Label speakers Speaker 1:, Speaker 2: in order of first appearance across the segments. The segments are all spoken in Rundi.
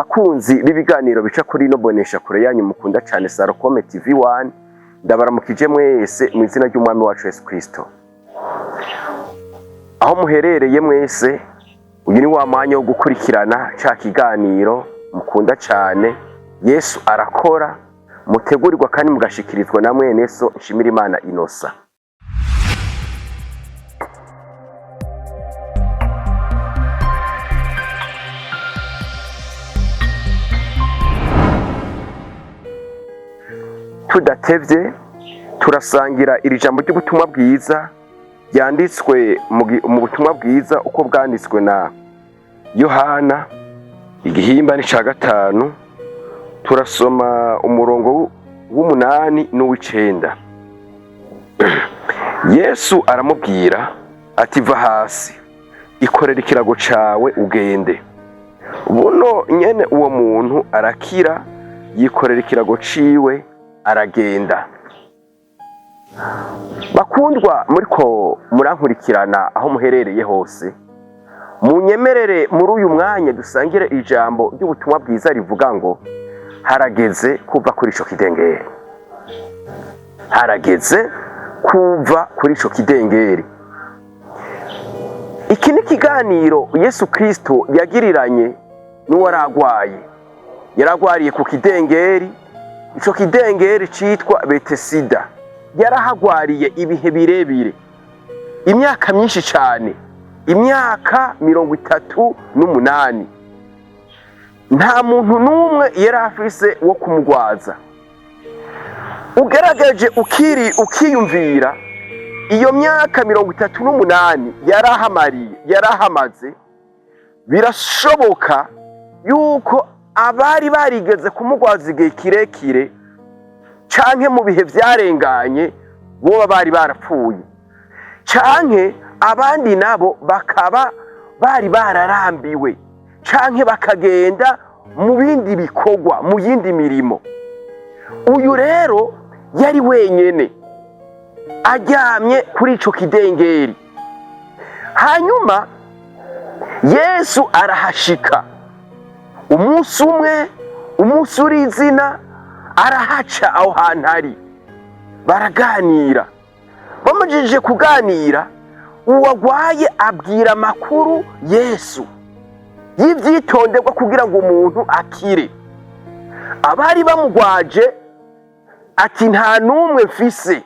Speaker 1: Bakunzi b'ibiganiro bica kuri ino bonesha kure yanyu mukunda cyane Sarokome TV 1, ndabaramukije mwese mu izina ry'Umwami wacu Yesu Kristo. Aho muherereye mwese, uyu ni wa mwanya wo gukurikirana ca kiganiro mukunda cyane, Yesu arakora, mutegurirwa kandi mugashikirizwa na mwene so Nshimirimana Inosa. Tudatevye turasangira iri jambo ry'ubutumwa bwiza ryanditswe mu butumwa bwiza uko bwanditswe na Yohana, igihimba ni ca 5, turasoma umurongo w'umunani n'uw'icenda. Yesu aramubwira ati: va hasi, ikorera ikirago cawe ugende. Buno nyene uwo muntu arakira, yikorera ikirago ciwe aragenda. Bakundwa muriko murankurikirana aho muherereye hose, munyemerere muri uyu mwanya dusangire ijambo ry'ubutumwa bwiza rivuga ngo harageze kuva kuri ico kidengeri. Harageze kuva kuri ico kidengeri. Iki ni ikiganiro Yesu Kristo yagiriranye n'uwaragwaye. Yaragwariye ku kidengeri, ico kidengeri citwa Betesida. Yarahagwariye ibihe birebire, imyaka myinshi cyane, imyaka 38. Nta muntu n'umwe yari afise wo kumugwaza. Ugerageje ukiyumvira iyo myaka 38 yarahamariye, yarahamaze, birashoboka yuko abari barigeze kumugwaza igihe kirekire canke mu bihe vyarenganye boba bari barapfuye, canke abandi nabo bakaba bari bararambiwe, canke bakagenda mu bindi bikorwa, mu yindi mirimo. Uyu rero yari wenyene aryamye kuri ico kidengeri. Hanyuma Yesu arahashika umunsi umwe, umunsi uri izina, arahaca aho hantu ari, baraganira. Bamujije kuganira, uwagwaye abwira amakuru Yesu y'ivyitonderwa kugira ngo umuntu akire. Abari bamugwaje ati nta n'umwe mfise.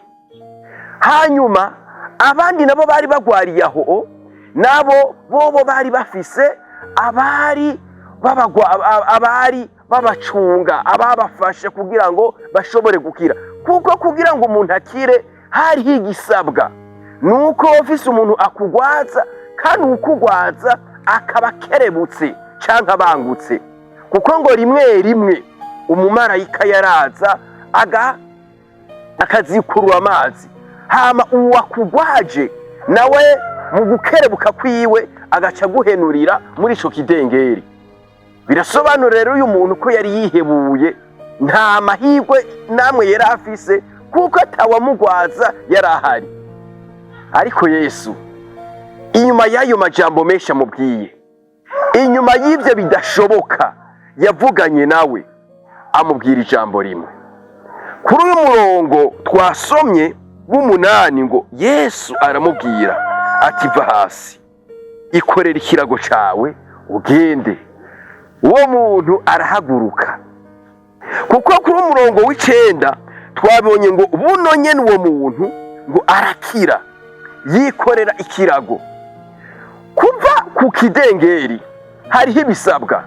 Speaker 1: Hanyuma abandi nabo bari bagwariye aho, nabo bobo bari bafise abari abari babacunga, ababafashe kugira ngo bashobore gukira. Kuko kugira ngo umuntu akire hariho igisabwa, nuko ufise umuntu akugwaza, kandi ukugwaza akaba akerebutse canke abangutse, kuko ngo rimwe rimwe umumarayika yaraza akazikurura amazi, hama uwakugwaje nawe mu gukerebuka kwiwe agaca aguhenurira muri ico kidengeri. Birasobanura rero uyu muntu ko yari yihebuye, nta mahirwe namwe yari afise, kuko atawamugwaza yari ahari. Ariko Yesu inyuma y'ayo majambo menshi amubwiye, inyuma y'ivyo bidashoboka yavuganye nawe, amubwira ijambo rimwe. Kuri uyu murongo twasomye w'umunani ngo Yesu aramubwira ati va hasi, ikorera ikirago cawe ugende. Uwo muntu arahaguruka. Kuko kuri umurongo w'icenda twabonye ngo buno nyene uwo muntu ngo arakira, yikorera ikirago. Kuva ku kidengeri hariho ibisabwa,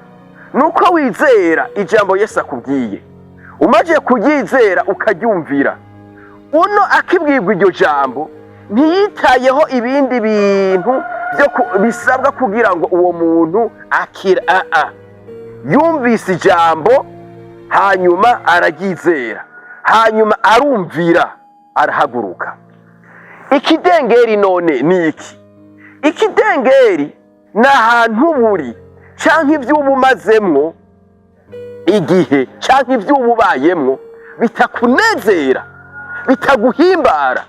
Speaker 1: nuko wizera ijambo Yesu akubwiye, umaze kuryizera ukaryumvira. Uno akibwirwa iryo jambo ntiyitayeho ibindi bintu byo bisabwa kugira ngo uwo muntu akira. Yumvise ijambo hanyuma araryizera, hanyuma arumvira, arahaguruka. Ikidengeri none ni iki? Ikidengeri ni ahantu buri canke ivy'uba umazemwo igihe canke ivy'uba ubayemwo bitakunezera, bitaguhimbara,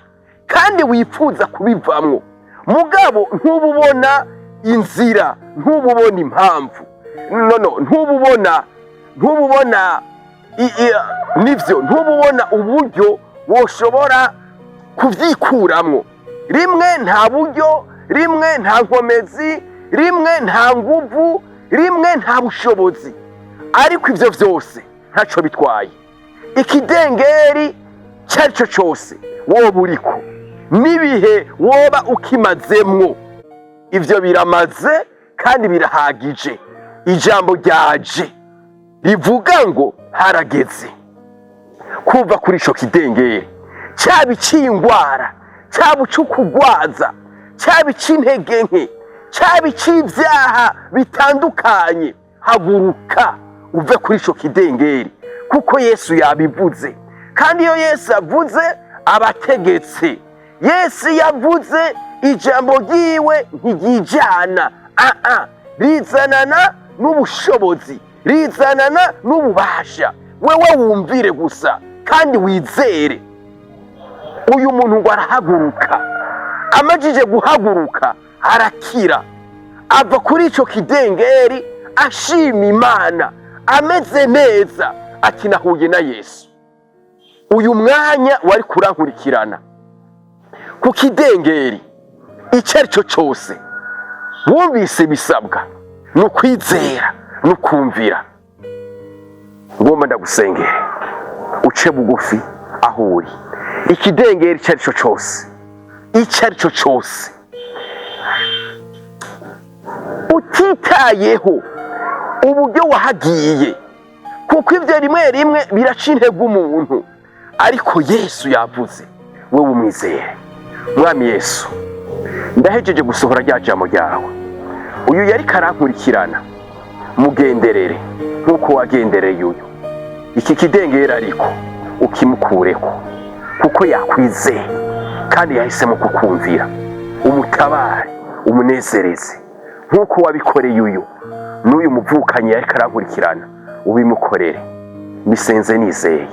Speaker 1: kandi wifuza kubivamwo, mugabo ntububona inzira, ntububona impamvu. No, ntububona, ntububona nivyo, ntububona uburyo woshobora kuvyikuramwo. Rimwe nta buryo, rimwe nta nkomezi, rimwe nta nguvu, rimwe nta bushobozi, ariko ivyo vyose ntaco bitwaye. Ikidengeri icyo ari cyo cyose woba uriko n'ibihe woba ukimazemwo, ivyo biramaze kandi birahagije. Ijambo ryaje rivuga ngo harageze kuva kuri ico kidengeri, cyaba ic'ingwara, cyaba ic'ukugwaza, cyaba ic'intege nke, cyaba ic'ivyaha bitandukanye. Haguruka uve kuri ico kidengeri, kuko Yesu yabivuze. Kandi iyo Yesu avuze, aba ategetse. Yesu yavuze, ijambo ryiwe ntiryijana, aa rizanana n'ubushobozi, rizanana n'ububasha. Wewe wumvire gusa kandi wizere. Uyu muntu ngo arahaguruka. Amajije guhaguruka, arakira, ava kuri ico kidengeri ashima Imana, ameze neza, ati: "Nahuye na Yesu." Uyu mwanya wari kurankurikirana ku kidengeri icyo ari cyo cyose, wumvise bisabwa ni ukwizera no kumvira. Ngomba ndagusengere, uce bugufi aho uri. Ikidengeri icyo ari cyo cyose, icyo ari cyo cyose, utitayeho uburyo wahagiye, kuko ibyo rimwe rimwe biraca intege umuntu, ariko Yesu yavuze, wowe umwizere. Mwami Yesu, ndahejeje gusohora rya jambo ryawe. Uyu yari karankurikirana, mugenderere nk'uko wagendereye uyu. Iki kidengeri ariko ukimukureko, kuko yakwizeye kandi yahisemo kukumvira. Umutabare, umunezereze nk'uko wabikoreye uyu. N'uyu muvukanyi yariko arankurikirana, ubimukorere. Mbisenze nizeye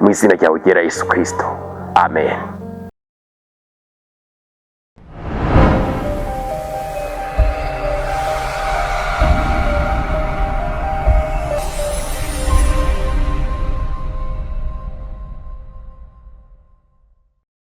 Speaker 1: mu izina ryawe ryera Yesu Kristo, amen.